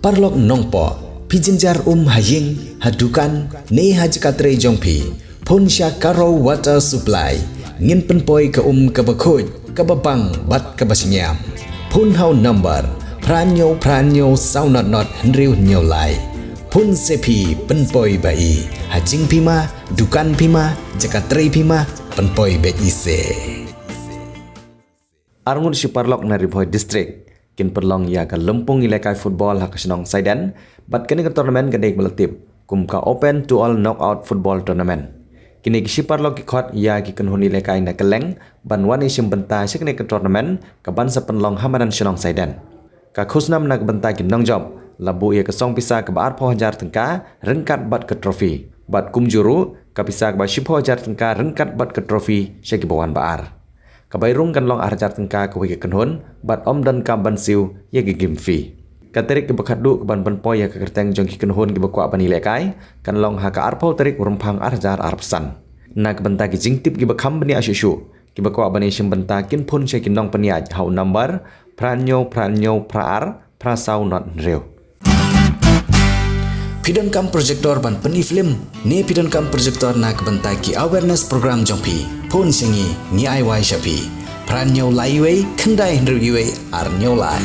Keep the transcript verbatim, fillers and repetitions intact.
Paralok nongpoh, phi jynjar um ha ïing, ha dukan, ne ha jaka trei jong phi, phone sha Karo Water Supply. Ngin pynpoi ka um kaba khuid, kaba bang bad kaba shngiam. Phone ha u number phra hynñiew phra hynñiew saw not not hynriew hynñiew lai. Phone se phi, pynpoi ba-i. Ha jingphi ma, dukan phi ma, jaka trei phi ma, pynpoi beit i se. Arngut shi paralok na Ri Bhoi District kin pynlong ïa ka lympung ïalehkai football ha ka shnong Saiden, bad kane ka tournament ka dei kaba la tip kum ka Open to All Knockout Football Tournament. Kine ki shi paralok ki khot ïa ki kynhun ïalehkai na kylleng ban wan ïashim bynta sha kane ka tournament kaban sa pynlong ha madan shnong Saiden. Ka khusnam na ka bynta ki nongjop la buh ïa ka song pisa kaba arphew hajar tyngka ryngkat bad ka trophy, bad kumjuh ruh ka pisa kaba shiphew hajar tyngka ryngkat bad ka trophy sha kiba wan ba ar. Ka bai rung kan long ar hajar tyngka kawei ka kynhun, bad ym donkam ban siew ïa ka game fee. Ka tarik kaba khatduh kaban pynpoi ïa ka kyrteng jong ki kynhun kiba kwah ban ïalehkai kan long ha ka arphew tarik u Rymphang ar hajar arphew san. Na ka bynta ki jingtip kiba kham bniah shuh shuh, kiba kwah ban ïashim bynta kin phone sha ki nongpynïaid ha u number phra hynñiew phra hynñiew phra ar phra saw not hynriew. Phi donkam projector ban pyni film, ne phi donkam projector na ka bynta ki awareness program jong phi? Phone sha ngi, ngi ai wai sha phi. Phra hynñiew lai iwei, khyndai hynriew iwei, ar hynñiew lai.